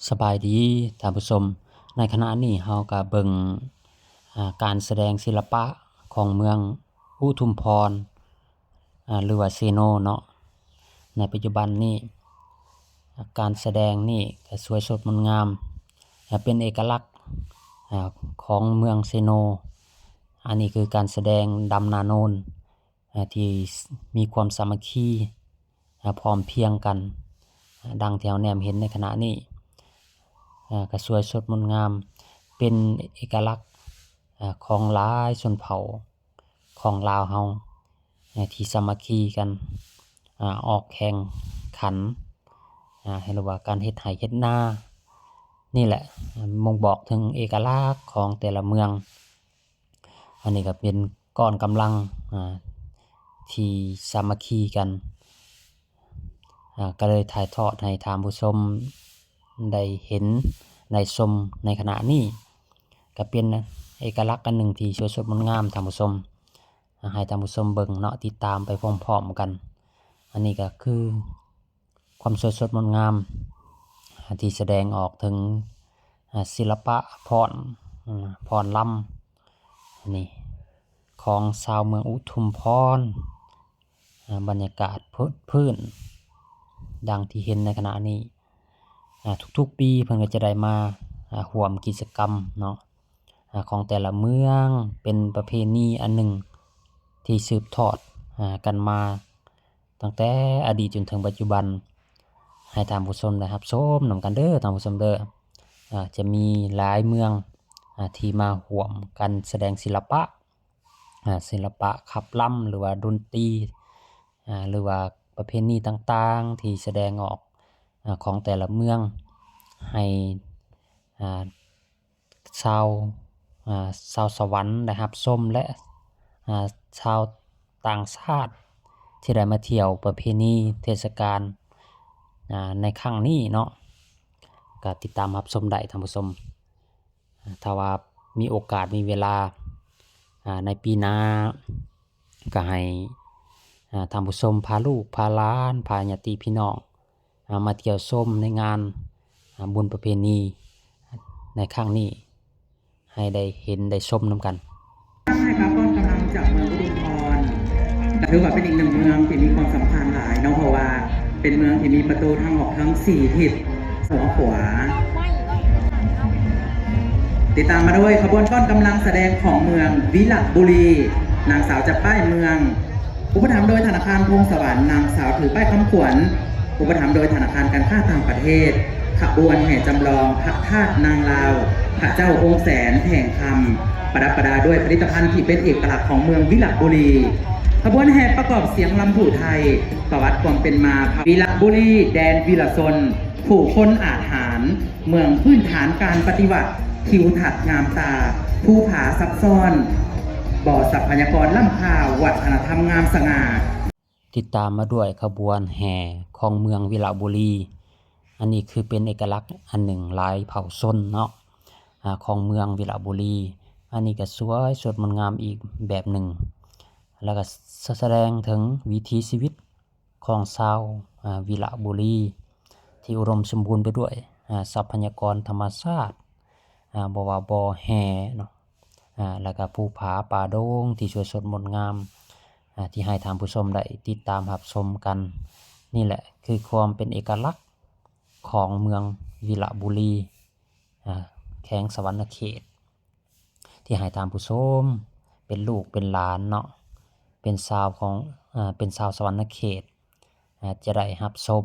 ສະບາຍດີທ່ານຜູ້ຊົມ, ໃນຂະນະນີ້ເຮົາກະເບິ່ງ ອາ ການສະແດງສິລະປະຂອງເມືອງອຸທຸມພອນ ອາ ຫຼືວ່າເຊໂນເນາະ. ໃນປັດຈຸບັນນີ້ ອາ ການສະແດງນີ້ກະສວຍສົດງົດງາມ ອາ ເປັນເອກະລັກ ອາ ຂອງເມືອງເຊໂນ. ອັນນີ້ຄືການສະແດງດຳນາໂນນ ອາ ທີ່ມີຄວາມສາມັກຄີ ອາ ພ້ອມພຽງກັນ ອາ ດັ່ງທີ່ເຮົາແນມເຫັນໃນຂະນະນີ້ ອາ ກະສວຍສົດງົດງາມ ເປັນເອກະລັກ ອາ ຂອງຫຼາຍຊົນເຜົ່າຂອງລາວເຮົາ ອາ ທີ່ສາມັກຄີກັນ ອາ ອອກແຂ່ງຂັນ ອາ ເຮັດວ່າການເຮັດໄຮ່ເຮັດນາ. ນີ້ແຫຼະ ອ່າ ບົ່ງບອກເຖິງເອກະລັກຂອງແຕ່ລະເມືອງ. ອັນນີ້ກະເປັນກ້ອນກຳລັງ ອາ ທີ່ສາມັກຄີກັນ ອາ ກະເລີຍຖ່າຍທອດໃຫ້ທ່ານຜູ້ຊົມໄດ້ເຫັນໄດ້ຊົມໃນຂະນະນີ້. ກະເປັນເອກະລັກອັນໜຶ່ງທີ່ສວຍສົດງົດງາມທ່ານຜູ້ຊົມ ອາ ໃຫ້ທ່ານຜູ້ຊົມເບິ່ງເນາະ, ຕິດຕາມໄປພ້ອມໆກັນ. ອັນນີ້ກະຄື ຄວາມສວຍສົດງົດງາມ ອາ ທີ່ສະແດງອອກເຖິງ ອາ ສິລະປະຟ້ອນ ອາ ຟ້ອນລຳ ນີ້ ຂອງຊາວເມືອງອຸທຸມພອນ. ອາ ບັນຍາກາດພື້ນ ພື້ນ ດັ່ງທີ່ເຫັນໃນຂະນະນີ້ ອາ ທຸກໆປີເພິ່ນກະຈະໄດ້ມາ ອາ ຮ່ວມກິດຈະກຳເນາະ ອາ ຂອງແຕ່ລະເມືອງ ເປັນປະເພນີອັນໜຶ່ງທີ່ສືບທອດ ອາ ກັນມາ ຕັ້ງແຕ່ອະດີດຈົນເຖິງປັດຈຸບັນ ໃຫ້ທ່ານຜູ້ຊົມໄດ້ຮັບຊົມນຳກັນເດີທ່ານຜູ້ຊົມເດີ. ອາ ຈະມີຫຼາຍເມືອງ ອາ ທີ່ມາຮ່ວມກັນສະແດງສິລະປະ ອາ ສິລະປະຂັບລຳ ຫຼືວ່າດົນຕີ ອາ ຫຼືວ່າປະເພນີຕ່າງໆທີ່ສະແດງອອກ ອາ ຂອງແຕ່ລະເມືອງ ໃຫ້ ອາ ຊາວ ອາ ຊາວສະຫວັນໄດ້ຮັບຊົມ ແລະ ອາ ຊາວຕ່າງຊາດທີ່ໄດ້ມາທ່ຽວປະເພນີເທດສະການ ອາ ໃນຄັ້ງນີ້ເນາະ ກະຕິດຕາມຮັບຊົມໄດ້ທ່ານຜູ້ຊົມ. ອາ ຖ້າວ່າມີໂອກາດມີເວລາ ອາ ໃນປີໜ້າ ກະໃຫ້ ອາ ທ່ານຜູ້ຊົມພາລູກພາຫຼານ ພາຍາດຕິພີ່ນ້ອງ ອາ ມາທ່ຽວຊົມໃນງານ ອາ ບຸນປະເພນີໃນຄັ້ງນີ້ ໃຫ້ໄດ້ເຫັນໄດ້ຊົມນຳກັນ. ໃຫ້ພາກອນກຳລັງຈາກເມືອງອຸທຸມພອນ ກະຖືວ່າເປັນອີກໜຶ່ງເມືອງທີ່ມີຄວາມສຳຄັນຫຼາຍເນາະ ເພາະວ່າເປັນເມືອງທີ່ມີປະຕູທາງອອກທັງສີ່ທິດ ຫົວຂວາ ຕິດຕາມມາໂດຍຂະບວນກ້ອນກຳລັງສະແດງຂອງເມືອງວິລະບູລີ ນາງສາວຈັບປ້າຍເມືອງ ອຸປະຖຳໂດຍທະນາຄານພົງສະຫວັນ ນາງສາວຖືປ້າຍຄຳຂວັນ ອຸປະຖຳໂດຍທະນາຄານການຄ້າຕ່າງປະເທດ ຂະບວນແຫ່ຈຳລອງພະທາດນາງລາວ ພະເຈົ້າອົງແສນແທ່ງຄຳ ປະດັບປະດາດ້ວຍຜະລິດຕະພັນທີ່ເປັນເອກະລັກຂອງເມືອງວິລະບູລີ. ຂະບວນແຫ່ປະກອບສຽງລຳຜູ້ໄທ ປະຫວັດຄວາມເປັນມາ ວິລະບູລີ ແດນວິລະຊົນ ຜູ້ຄົນອາດຫານ ເມືອງພື້ນຖານການປະຕິວັດ ທິວທັດງາມຕາ ພູຜາຊັບຊ້ອນ ບໍ່ຊັບພະຍາກອນລ້ຳຄ່າ ວັດທະນະທຳງາມສະຫງ່າ. ຕິດຕາມມາດ້ວຍຂະບວນແຫ່ຂອງເມືອງວິລະບູລີ. ອັນນີ້ຄືເປັນເອກະລັກອັນໜຶ່ງ ຫຼາຍເຜົ່າຊົນເນາະ ອາ ຂອງເມືອງວິລະບູລີ. ອັນນີ້ກະສວຍສົດງົດງາມອີກແບບໜຶ່ງ ແລ້ວກະສະ ສະແດງເຖິງວິຖີຊີວິດ ຂອງຊາວ ອາ ວິລະບູລີ ທີ່ອຸດົມສົມບູນໄປດ້ວຍ ອາ ຊັບພະຍາກອນທຳມະຊາດ ອາ ບໍ່ວ່າບໍ່ແຮ່ເນາະ ອາ ແລ້ວກະພູຜາປ່າດົງທີ່ສວຍສົດງົດງາມ ອາ ທີ່ໃຫ້ທ່ານຜູ້ຊົມໄດ້ຕິດຕາມຮັບຊົມກັນ. ນີ້ແຫຼະຄືຄວາມເປັນເອກະລັກຂອງເມືອງວິລະບູລີ ອາ ແຂວງສະຫວັນນະເຂດ ທີ່ໃຫ້ທ່ານຜູ້ຊົມເປັນລູກເປັນຫຼານເນາະ ເປັນຊາວຂອງ ເປັນຊາວສະຫວັນນະເຂດ ຈະໄດ້ຮັບຊົມ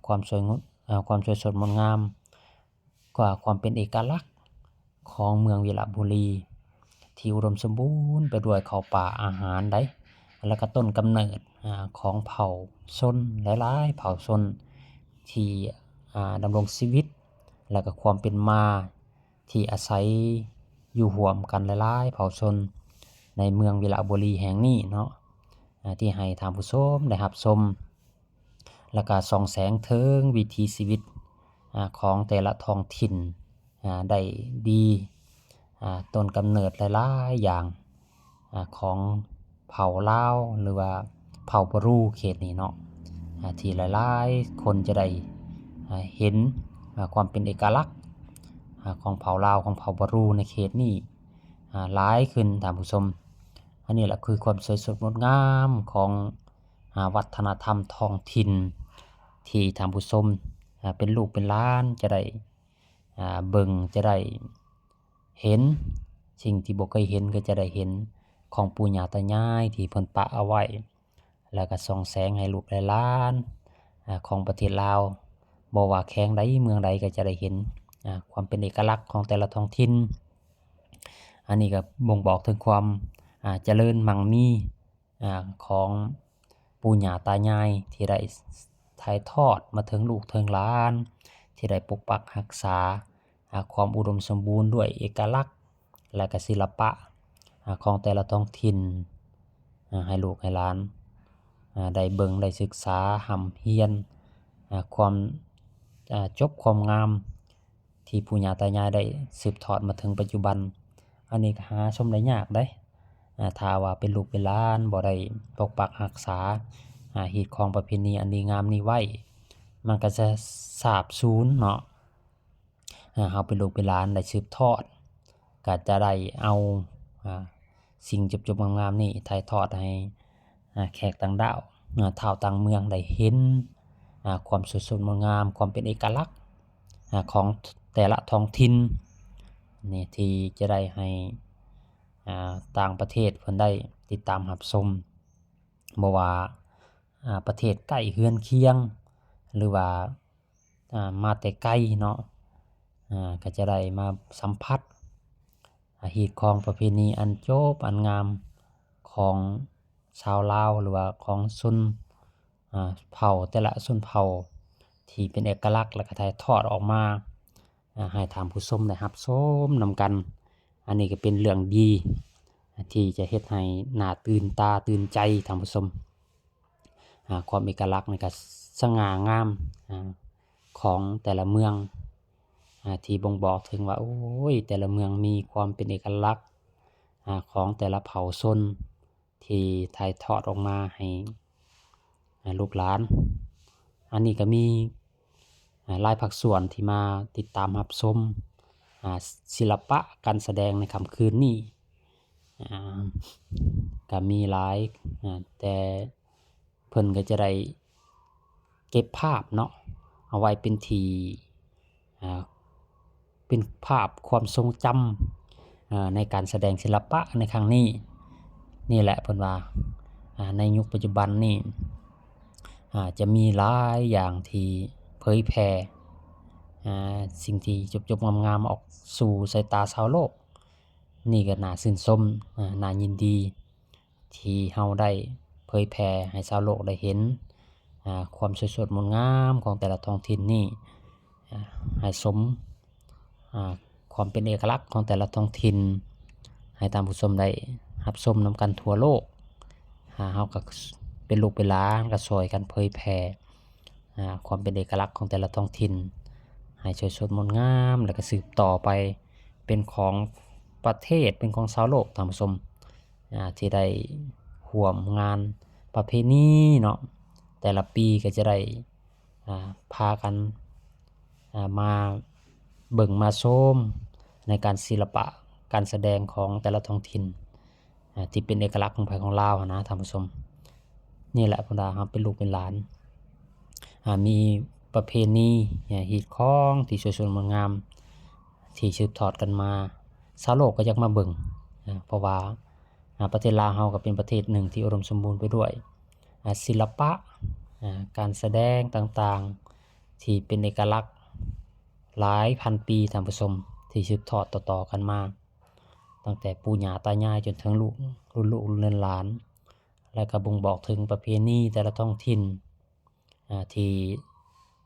ຄວາມສວຍງົດ ຄວາມສວຍສົດງົດງາມ ກວ່າຄວາມເປັນເອກະລັກຂອງເມືອງວິລະບູລີ ທີ່ອຸດົມສົມບູນໄປດ້ວຍເຂົ້າປາອາຫານໃດ ແລ້ວກະຕົ້ນກຳເນີດຂອງເຜົ່າຊົນຫຼາຍໆເຜົ່າຊົນ ທີ່ດຳລົງຊີວິດ ແລ້ວກະຄວາມເປັນມາ ທີ່ອາໄສຢູ່ຮ່ວມກັນຫຼາຍໆເຜົ່າຊົນໃນເມືອງວິລະບູລີແຫ່ງນີ້ເນາະ ອາ ທີ່ໃຫ້ທ່ານຜູ້ຊົມໄດ້ຮັບຊົມ ແລ້ວກະສ່ອງແສງເຖິງວິຖີຊີວິດ ອາ ຂອງແຕ່ລະທ້ອງຖິ່ນ ອາ ໄດ້ດີ ອາ ຕົ້ນກຳເນີດຫຼາຍໆຢ່າງ ອາ ຂອງເຜົ່າລາວ ຫຼືວ່າເຜົ່າບຣູເຂດນີ້ເນາະ ອາ ທີ່ຫຼາຍໆຄົນຈະໄດ້ ອາ ເຫັນ ອາ ຄວາມເປັນເອກະລັກ ອາ ຂອງເຜົ່າລາວ ຂອງເຜົ່າບາຣູໃນເຂດນີ້ ອາ ຫຼາຍຂຶ້ນທ່ານຜູ້ຊົມ. ອັນນີ້ລະຄືຄວາມສວຍສົດງົດງາມຂອງ ອາ ວັດທະນະທຳທ້ອງຖິ່ນ ທີ່ທ່ານຜູ້ຊົມ ອາ ເປັນລູກເປັນຫຼານຈະໄດ້ ອາ ເບິ່ງ ຈະໄດ້ເຫັນ ສິ່ງທີ່ບໍ່ເຄີຍເຫັນກໍຈະໄດ້ເຫັນ ຂອງປູ່ຍ່າຕາຍາຍທີ່ເພິ່ນປະເອົາໄວ້ ແລ້ວກໍສ່ອງແສງໃຫ້ລູກໃຫ້ຫຼານ ອາ ຂອງປະເທດລາວ ບໍ່ວ່າແຂວງໃດເມືອງໃດກໍຈະໄດ້ເຫັນ ອາ ຄວາມເປັນເອກະລັກຂອງແຕ່ລະທ້ອງຖິ່ນ. ອັນນີ້ກໍບົ່ງບອກເຖິງຄວາມ ອາ ຈະເລີນໝັ່ງມີ ອາ ຂອງປູ່ຍ່າຕາຍາຍທີ່ໄດ້ຖ່າຍທອດມາເຖິງລູກເຖິງຫຼານ ທີ່ໄດ້ປົກປັກຮັກສາ ອາ ຄວາມອຸດົມສົມບູນດ້ວຍເອກະລັກ ແລະກະສິລະປະ ອາ ຂອງແຕ່ລະທ້ອງຖິ່ນ ອາ ໃຫ້ລູກໃຫ້ຫຼານ ອາ ໄດ້ເບິ່ງໄດ້ສຶກສາຮ່ຳຮຽນ ອາ ຄວາມ ອາ ຈົບຄວາມງາມ ທີ່ປູ່ຍ່າຕາຍາຍໄດ້ສືບທອດມາເຖິງປັດຈຸບັນ. ອັນນີ້ກໍຫາຊົມໄດ້ຍາກເດ້ ອາ ຖ້າວ່າເປັນລູກເປັນຫຼານບໍ່ໄດ້ປົກປັກຮັກສາ ອາ ຮີດຄອງປະເພນີອັນດີງາມນີ້ໄວ້ ມັນກໍຈະສາບສູນເນາະ. ອາ ເຮົາເປັນລູກເປັນຫຼານໄດ້ສືບທອດ ກໍຈະໄດ້ເອົາ ອາ ສິ່ງຈົບໆງາມໆນີ້ຖ່າຍທອດໃຫ້ ອາ ແຂກຕ່າງດ້າວ ອາ ທ້າວຕ່າງເມືອງໄດ້ເຫັນ ອາ ຄວາມສວຍສົດງົດງາມ ຄວາມເປັນເອກະລັກ ອາ ຂອງແຕ່ລະທ້ອງຖິ່ນນີ້ ທີ່ຈະໄດ້ໃຫ້ ອາ ຕ່າງປະເທດເພິ່ນໄດ້ຕິດຕາມຮັບຊົມ ບໍ່ວ່າ ອາ ປະເທດໃກ້ເຮືອນຄຽງ ຫຼືວ່າ ອາ ມາແຕ່ໄກເນາະ ອາ ກໍຈະໄດ້ມາສຳຜັດ ອາ ຮີດຄອງປະເພນີອັນຈົບອັນງາມຂອງຊາວລາວ ຫຼືວ່າຂອງຊົນ ອາ ເຜົ່າແຕ່ລະຊົນເຜົ່າທີ່ເປັນເອກະລັກ ແລ້ວກໍຖ່າຍທອດອອກມາ ອາ ໃຫ້ທ່ານຜູ້ຊົມໄດ້ຮັບຊົມນຳກັນ. ອັນນີ້ກໍເປັນເລື່ອງດີທີ່ຈະເຮັດໃຫ້ໜ້າຕື່ນຕາຕື່ນໃຈທ່ານຜູ້ຊົມ. ອາ ຄວາມເອກະລັກນີ້ກໍສະຫງ່າງາມ ອາ ຂອງແຕ່ລະເມືອງ ອາ ທີ່ບົ່ງບອກເຖິງວ່າ ໂອ້ຍ ແຕ່ລະເມືອງມີຄວາມເປັນເອກະລັກ ອາ ຂອງແຕ່ລະເຜົ່າຊົນທີ່ຖ່າຍທອດອອກມາໃຫ້ ອາ ລູກຫຼານ. ອັນນີ້ກໍມີ ອາ ຫຼາຍພາກສ່ວນທີ່ມາຕິດຕາມຮັບຊົມ ອາ ສິລະປະການສະແດງໃນຄ່ຳຄືນນີ້ ອາ ກໍມີຫຼາຍ ອາ ແຕ່ເພິ່ນກໍຈະໄດ້ເກັບພາບເນາະ ເອົາໄວ້ເປັນທີ່ ອາ ເປັນພາບຄວາມຊົງຈຳ ອາ ໃນການສະແດງສິລະປະໃນຄັ້ງນີ້. ນີ້ແຫຼະເພິ່ນວ່າ ອາ ໃນຍຸກປັດຈຸບັນນີ້ ອາ ຈະມີຫຼາຍຢ່າງທີ່ເຜີຍແຜ່ ອາ ສິ່ງທີ່ຈົບໆງາມໆອອກສູ່ສາຍຕາຊາວໂລກ. ນີ້ກໍໜ້າຊື່ນຊົມ ອາ ໜ້າຍິນດີ ທີ່ເຮົາໄດ້ເຜີຍແຜ່ໃຫ້ຊາວໂລກໄດ້ເຫັນ ອາ ຄວາມສວຍສົດງົດງາມຂອງແຕ່ລະທ້ອງຖິ່ນນີ້ ອາ ໃຫ້ສົມ ອາ ຄວາມເປັນເອກະລັກຂອງແຕ່ລະທ້ອງຖິ່ນ ໃຫ້ທ່ານຜູ້ຊົມໄດ້ຮັບຊົມນຳກັນທົ່ວໂລກ. ອາ ເຮົາກໍເປັນລູກເປັນຫຼານ ກໍຊ່ວຍກັນເຜີຍແຜ່ ອາ ຄວາມເປັນເອກະລັກຂອງແຕ່ລະທ້ອງຖິ່ນ ໃຫ້ສວຍສົດງົດງາມ ແລ້ວກໍສືບຕໍ່ໄປເປັນຂອງປະເທດ ເປັນຂອງຊາວໂລກ ທ່ານຜູ້ຊົມ ອາ ທີ່ໄດ້ຮ່ວມງານປະເພນີເນາະ ແຕ່ລະປີກໍຈະໄດ້ ອາ ພາກັນ ອາ ມາເບິ່ງມາຊົມໃນການສິລະປະການສະແດງຂອງແຕ່ລະທ້ອງຖິ່ນ ອາ ທີ່ເປັນເອກະລັກຂອງໃຜຂອງລາວຫັ້ນນະທ່ານຜູ້ຊົມ. ນີ້ແຫຼະເພິ່ນວ່າເຮົາເປັນລູກເປັນຫຼານ ອາ ມີປະເພນີ ອາ ຮີດຄອງທີ່ສວຍສົດງົດງາມ ທີ່ສືບທອດກັນມາ ຊາວໂລກກໍຢາກມາເບິ່ງ ອາ ເພາະວ່າ ອາ ປະເທດລາວເຮົາກໍເປັນປະເທດໜຶ່ງທີ່ອຸດົມສົມບູນໄປດ້ວຍ ອາ ສິລະປະ ອາ ການສະແດງຕ່າງໆ ທີ່ເປັນເອກະລັກຫຼາຍພັນປີ ທ່ານຜູ້ຊົມ ທີ່ສືບທອດຕໍ່ໆກັນມາ ຕັ້ງແຕ່ປູ່ຍ່າຕາຍາຍຈົນເຖິງລູກ ລຸ້ນລູກລຸ້ນຫຼານ ແລະກໍບົ່ງບອກເຖິງປະເພນີແຕ່ລະທ້ອງຖິ່ນ ອາ ທີ່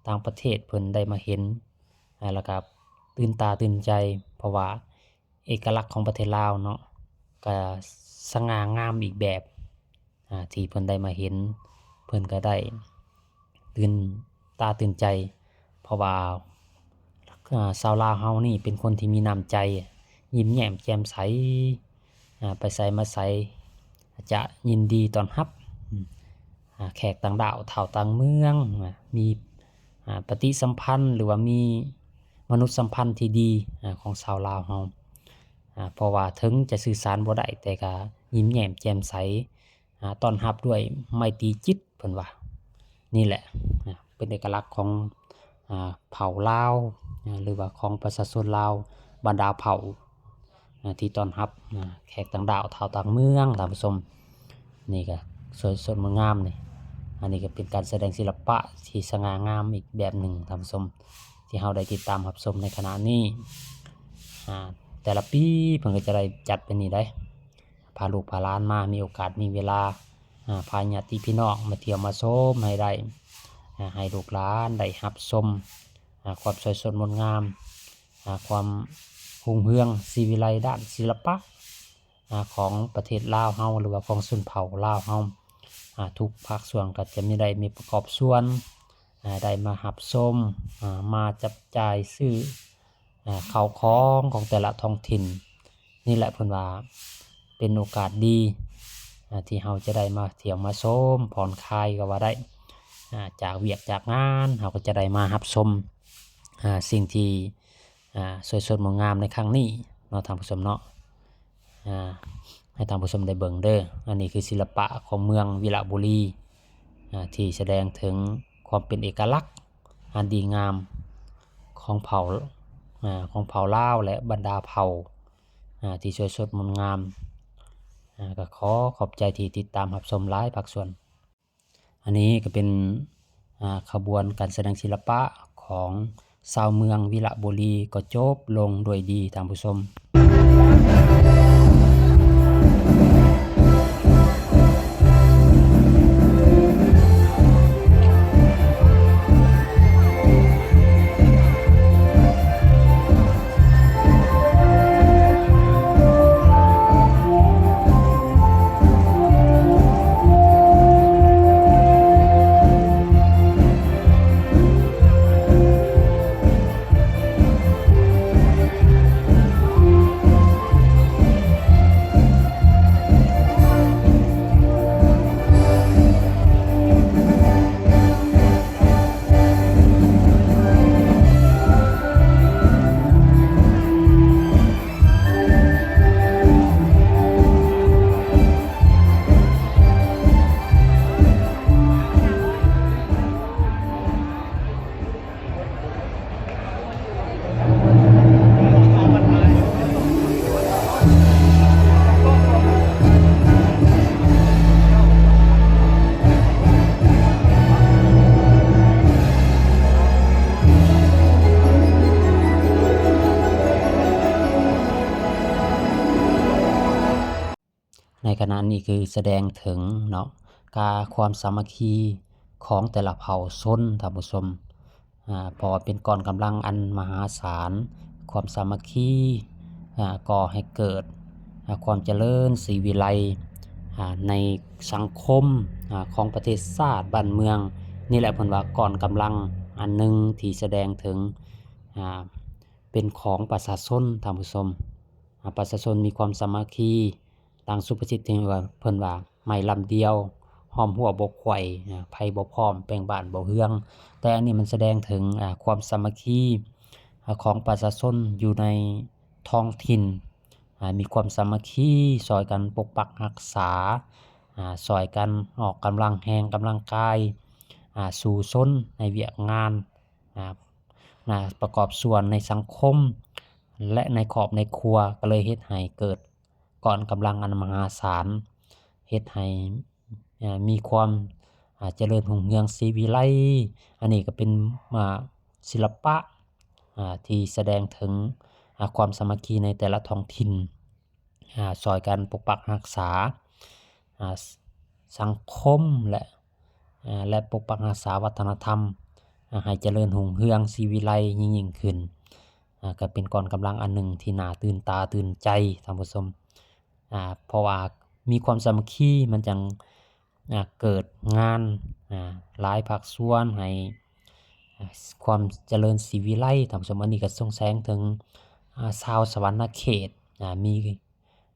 ຕ່າງປະເທດເພິ່ນໄດ້ມາເຫັນ ອາ ແລ້ວກໍຕື່ນຕາຕື່ນໃຈ ເພາະວ່າເອກະລັກຂອງປະເທດລາວເນາະ ກໍສະຫງ່າງາມອີກແບບ ອາ ທີ່ເພິ່ນໄດ້ມາເຫັນ ເພິ່ນກໍໄດ້ຕື່ນຕາຕື່ນໃຈ ເພາະວ່າ ອາ ຊາວລາວເຮົານີ້ເປັນຄົນທີ່ມີນ້ຳໃຈ ຍິ້ມແຍ້ມແຈ່ມໃສ ອາ ໄປໃສມາໃສຈະຍິນດີຕ້ອນຮັບ ອາ ແຂກຕ່າງດ້າວ ທ້າວຕ່າງເມືອງ ອາ ມີ ອາ ປະຕິສຳພັນ ຫຼືວ່າມີ ມະນຸດສຳພັນທີ່ດີ ອາ ຂອງຊາວລາວເຮົາ ອາ ເພາະວ່າເຖິງຈະສື່ສານບໍ່ໄດ້ ແຕ່ກໍຍິ້ມແຍ້ມແຈ່ມໃສ ອາ ຕ້ອນຮັບດ້ວຍໄມຕີຈິດ ເພິ່ນວ່າ. ນີ້ແຫຼະ ອາ ເປັນເອກະລັກຂອງ ອາ ເຜົ່າລາວ ອາ ຫຼືວ່າຂອງປະຊາຊົນລາວບັນດາເຜົ່າ ອາ ທີ່ຕ້ອນຮັບ ອາ ແຂກຕ່າງດ້າວ ຊາວຕ່າງເມືອງ ທ່ານຜູ້ຊົມ. ນີ້ກໍສວຍສົດງົດງາມນີ້ ອັນນີ້ກໍເປັນການສະແດງສິລະປະທີ່ສະຫງ່າງາມອີກແບບໜຶ່ງ ທ່ານຜູ້ຊົມ ທີ່ເຮົາໄດ້ຕິດຕາມຮັບຊົມໃນຂະນະນີ້. ອາ ແຕ່ລະປີເພິ່ນກໍຈະໄດ້ຈັດແບບນີ້ໄດ໋ ພາລູກພາຫຼານມາ ມີໂອກາດມີເວລາ ອາ ພາຍາດຕິພີ່ນ້ອງມາທ່ຽວມາຊົມໃຫ້ໄດ້ ອາ ໃຫ້ລູກຫຼານໄດ້ຮັບຊົມ ອາ ຄວາມສວຍສົດງົດງາມ ອາ ຄວາມຮຸ່ງເຮືອງສີວິໄລດ້ານສິລະປະ ອາ ຂອງປະເທດລາວເຮົາ ຫຼືວ່າຂອງຊົນເຜົ່າລາວເຮົາ. ອາ ທຸກພາກສ່ວນກໍຈະມີ ໄດ້ມີປະກອບສ່ວນ ອາ ໄດ້ມາຮັບຊົມ ອາ ມາຈັບຈ່າຍຊື້ ອາ ເຂົ້າຂອງຂອງແຕ່ລະທ້ອງຖິ່ນ. ນີ້ແຫຼະເພິ່ນວ່າເປັນໂອກາດດີ ອາ ທີ່ເຮົາຈະໄດ້ມາທ່ຽວມາຊົມຜ່ອນຄາຍກໍວ່າໄດ້ ອາ ຈາກວຽກຈາກງານ ເຮົາກໍຈະໄດ້ມາຮັບຊົມ ອາ ສິ່ງທີ່ ອາ ສວຍສົດງົດງາມໃນຄັ້ງນີ້ເນາະ ທ່ານຜູ້ຊົມເນາະ. ອາ ໃຫ້ທ່ານຜູ້ຊົມໄດ້ເບິ່ງເດີ ອັນນີ້ຄືສິລະປະຂອງເມືອງວິລະບູລີ ອາ ທີ່ສະແດງເຖິງຄວາມເປັນເອກະລັກອັນດີງາມຂອງເຜົ່າ ອາ ຂອງເຜົ່າລາວ ແລະ ບັນດາເຜົ່າ ອາ ທີ່ສວຍສົດງົດງາມ. ອາ ກໍຂໍຂອບໃຈທີ່ຕິດຕາມຮັບຊົມຫຼາຍພາກສ່ວນ. ອັນນີ້ກໍເປັນ ອາ ຂະບວນການສະແດງສິລະປະຂອງຊາວເມືອງວິລະບູລີ ກໍຈົບລົງດ້ວຍດີ ທ່ານຜູ້ຊົມ. ໃນຂະນະນີ້ຄືສະແດງເຖິງເນາະ ກາ ຄວາມສາມັກຄີຂອງແຕ່ລະເຜົ່າຊົນ ທ່ານຜູ້ຊົມ. ອາ ເພາະວ່າເປັນກ້ອນກຳລັງອັນມະຫາສານ, ຄວາມສາມັກຄີ ອາ ກໍ່ໃຫ້ເກີດ ອາ ຄວາມຈະເລີນສີວິໄລ ອາ ໃນສັງຄົມ ອາ ຂອງປະເທດຊາດບ້ານເມືອງ. ນີ້ແຫຼະເພິ່ນວ່າກ້ອນກຳລັງອັນໜຶ່ງທີ່ສະແດງເຖິງ ອາ ເປັນຂອງປະຊາຊົນ ທ່ານຜູ້ຊົມ. ອາ ປະຊາຊົນມີຄວາມສາມັກຄີ ດັ່ງສຸພາສິດທີ່ວ່າ ເພິ່ນວ່າ ໄມ້ລຳດຽວ ຫອມຫົວບໍ່ຂວາຍ ອາ ໄຟບໍ່ພ້ອມ ແປງບ້ານບໍ່ເຮືອງ. ແຕ່ອັນນີ້ມັນສະແດງເຖິງ ອາ ຄວາມສາມັກຄີ ອາ ຂອງປະຊາຊົນຢູ່ໃນທ້ອງຖິ່ນ ອາ ມີຄວາມສາມັກຄີ ຊ່ອຍກັນປົກປັກຮັກສາ ອາ ຊ່ອຍກັນອອກກຳລັງແຮງກຳລັງກາຍ ອາ ສູ້ຊົນໃນວຽກງານ ອາ ນະ ປະກອບສ່ວນໃນສັງຄົມ ແລະ ໃນຄອບໃນຄົວ ກໍເລີຍເຮັດໃຫ້ເກີດ ກ້ອນກຳລັງອັນມະຫາສານ ເຮັດໃຫ້ ເອີ ມີຄວາມ ອາ ຈະເລີນຮຸ່ງເຮືອງສີວິໄລ. ອັນນີ້ກໍເປັນ ອາ ສິລະປະ ອາ ທີ່ສະແດງເຖິງ ອາ ຄວາມສາມັກຄີໃນແຕ່ລະທ້ອງຖິ່ນ ອາ ຊ່ອຍກັນປົກປັກຮັກສາ ອາ ສ- ສັງຄົມ ແລະ ອາ ແລະ ປົກປັກຮັກສາວັດທະນະທຳ ອາ ໃຫ້ຈະເລີນຮຸ່ງເຮືອງສີວິໄລຍິ່ງໆຂຶ້ນ. ອາ ກໍເປັນກ້ອນກຳລັງອັນໜຶ່ງທີ່ໜ້າຕື່ນຕາຕື່ນໃຈ ທ່ານຜູ້ຊົມ. ອາ ເພາະວ່າມີຄວາມສາມັກຄີ ມັນຈັ່ງ ອາ ເກີດງານ ອາ ຫຼາຍພາກສ່ວນໃຫ້ ອາ ຄວາມຈະເລີນສີວິໄລ ທ່ານຜູ້ຊົມ. ອັນນີ້ກໍສົ່ງແສງເຖິງ ອາ ຊາວສະຫວັນນະເຂດ ອາ ມີ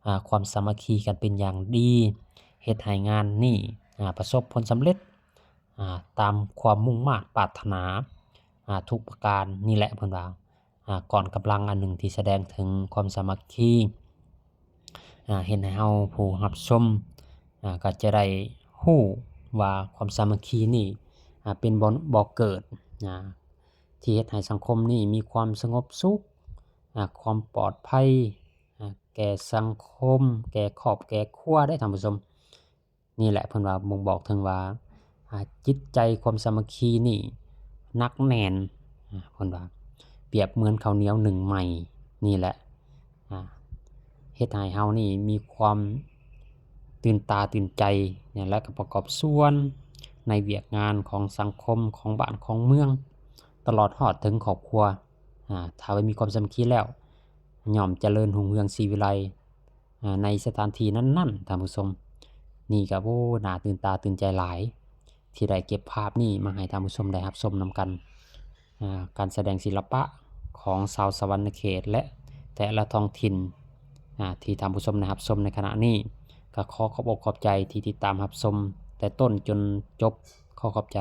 ອາ ຄວາມສາມັກຄີກັນເປັນຢ່າງດີ ເຮັດໃຫ້ງານນີ້ ອາ ປະສົບຜົນສຳເລັດ ອາ ຕາມຄວາມມຸ່ງມາດປາດຖະໜາ ອາ ທຸກປະການ. ນີ້ແຫຼະເພິ່ນວ່າ ອາ ກ້ອນກຳລັງອັນໜຶ່ງທີ່ສະແດງເຖິງຄວາມສາມັກຄີ ອາ ເຮັດໃຫ້ເຮົາຜູ້ຮັບຊົມ ອາ ກໍຈະໄດ້ຮູ້ວ່າຄວາມສາມັກຄີນີ້ ອາ ເປັນບໍ່ ບໍ່ເກີດ ອາ ທີ່ເຮັດໃຫ້ສັງຄົມນີ້ມີຄວາມສະຫງົບສຸກ ອາ ຄວາມປອດໄພ ອາ ແກ່ສັງຄົມ ແກ່ຄອບແກ່ຄົວເດ້ທ່ານຜູ້ຊົມ. ນີ້ແຫຼະເພິ່ນວ່າບົ່ງບອກເຖິງວ່າ ອາ ຈິດໃຈຄວາມສາມັກຄີນີ້ໜັກແໜ້ນ ອາ ເພິ່ນວ່າປຽບເໝືອນເຂົ້າໜຽວໜຶ້ງໃໝ່ນີ້ແຫຼະ ອາ ເຮັດໃຫ້ເຮົານີ້ມີຄວາມຕື່ນຕາຕື່ນໃຈ ແລະ ກໍປະກອບສ່ວນໃນວຽກງານຂອງສັງຄົມ ຂອງບ້ານຂອງເມືອງ ຕະຫຼອດຮອດເຖິງຄອບຄົວ. ອາ ຖ້າວ່າມີຄວາມສາມັກຄີແລ້ວ ຍ່ອມຈະເລີນຮຸ່ງເຮືອງສີວິໄລ ອາ ໃນສະຖານທີ່ນັ້ນໆ ທ່ານຜູ້ຊົມ. ນີ້ກໍ ໂອ້ ໜ້າຕື່ນຕາຕື່ນໃຈຫຼາຍ ທີ່ໄດ້ເກັບພາບນີ້ມາໃຫ້ທ່ານຜູ້ຊົມໄດ້ຮັບຊົມນຳກັນ. ອາ ການສະແດງສິລະປະຂອງຊາວສະຫວັນນະເຂດ ແລະ ແຕ່ລະທ້ອງຖິ່ນ ອາ ທີ່ທ່ານຜູ້ຊົມໄດ້ຮັບຊົມໃນຂະນະນີ້ ກໍຂໍຂອບອົກຂອບໃຈທີ່ຕິດຕາມຮັບຊົມແຕ່ຕົ້ນຈົນຈົບ. ຂໍຂອບໃຈ.